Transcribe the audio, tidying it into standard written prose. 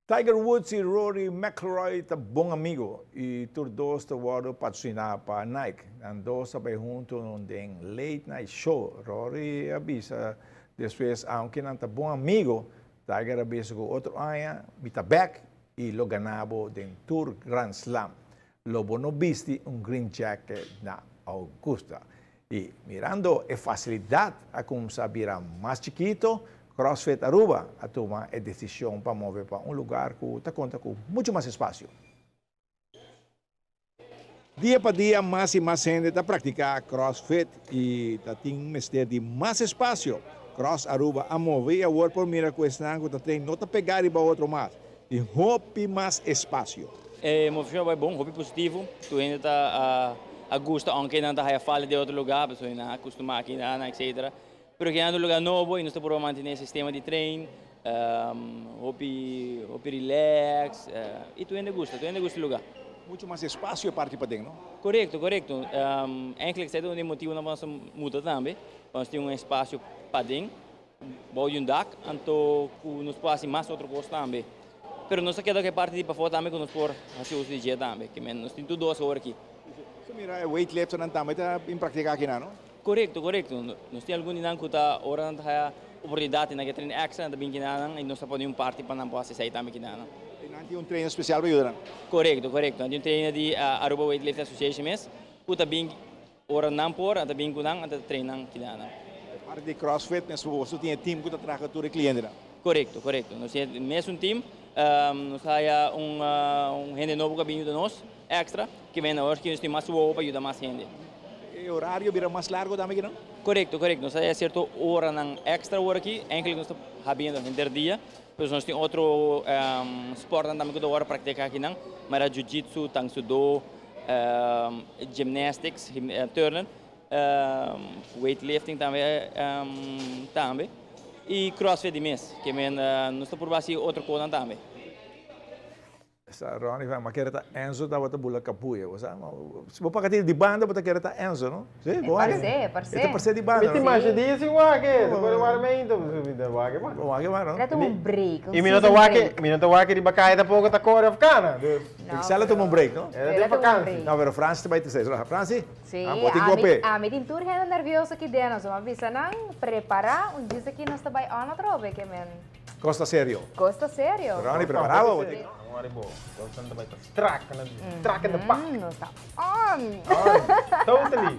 Tiger Woods y Rory McIlroy ta bon amigo y tur dos ta wordo patrocina pa Nike. Nan dos ta bay hunto den Late Night Show. Rory a bisa despues aunke nan ta bon amigo, Tiger a bisa cu otro aña mi ta bek y lo gana bo den tur Grand Slam. Lo bo no bisti un green jacket na Augusta. Y mirando e facilidad a cuminsa bira mas chikito, CrossFit Aruba a tuma e decision pa move pa un lugar cu ta conta cu mucho mas espacio. Dia pa dia mas y mas hende ta practica CrossFit y ta tin mester di mas espacio. Cross Aruba a move y awor por mira cu esnan cu ta train no ta pega riba otro mas. Tin hopi mas espacio. E movecion a bai bon, hopi positivo. Tur hende ta a gusta aunke nan ta haya falta di otro lugar, pasobra nan a custuma aki nan, etcetera. Pero aki nan ta un lugar nobo y nos ta proba mantene e sistema di train, hopi hopi relax y tur hende gusta, tur hende gusta e lugar. Mucho mas espacio e parti paden, no? Corecto, corecto. Eigenlijk esei ta un di e motibonan pa nos a muda tambe, pa nos tin un espacio paden. Bou di un dak, anto ku nos por hasi mas otro kos tambe. Pero nos ta keda ku e parti di pafó tambe ku nos por hasi uso di dje tambe. Ke men nos tin tur dos awor aki. So mira e weightlifternan tambe ta bin praktiká akinan, no? Korekto, korekto. Nos tin algun di nan ku ta ora nan ta haya oportunidat i nan ke train èkstra nan ta bin kinanan i nos ta pone un parti pa nan por hasi esei tambe kinanan. I nan tin un trainer spesial pa yuda nan? Korekto, korekto. Nan tin un trainer di Aruba Weightlifting Association mes ku ta bin. Ora nan por, nan ta bin ku nan, nan ta train nan kila nan. E parti di CrossFit mes boso tin e team ku ta traha tur e klientenan? Korekto, korekto. Nos tin e mesun team. Nos haya un un hende nobo ku a bin yuda nos èkstra, ke men awor nos tin mas wowo pa yuda mas hende. E orario bira mas largo tambe kinan? Korekto, korekto. Nos haya sierto oranan èkstra awor aki. Enkele nos ta habiendo henter dia, pero nos tin otro spòrtnan tambe ku ta wòrdu praktiká akinan, manera jiu-jitsu, tang soo do. Gymnastics, turnen, weightlifting tambe tambe y crossfit di mes. Ke men nos ta purba haci otro cosnan tambe. Sa Ronnie van, ma kere ta Enzo tabata bula kapuya, bo sa? Si bo paka tira di banda bo ta kere ta Enzo, no? Si, bo wak? E parse, e parse. E ta parse di banda, no? Mi tin masha dia sin wak e, despues di wak meinta, mi ta wak mas. Bo wak mas, no? El a tuma un break, un I mi no ta season wak, break. mi no ta wak riba kaya tampoco ta kore of kana, dus. No, Sela tuma un break, no? El a tuma un break. No, pero Franci ta bai te seis. Franci? Sí, Ah, bo tin gope. ami tin tur hende nervioso aki den. Nos a bisa nan, prepara, un djis aki nos ta bai on atrobe, ke men. Cos ta serio. Cos ta serio. Ronnie, prepara bo. Bo tin. Amor bo. Cos ta bai ta strak, strak in de pak. Nos ta on. On, totally.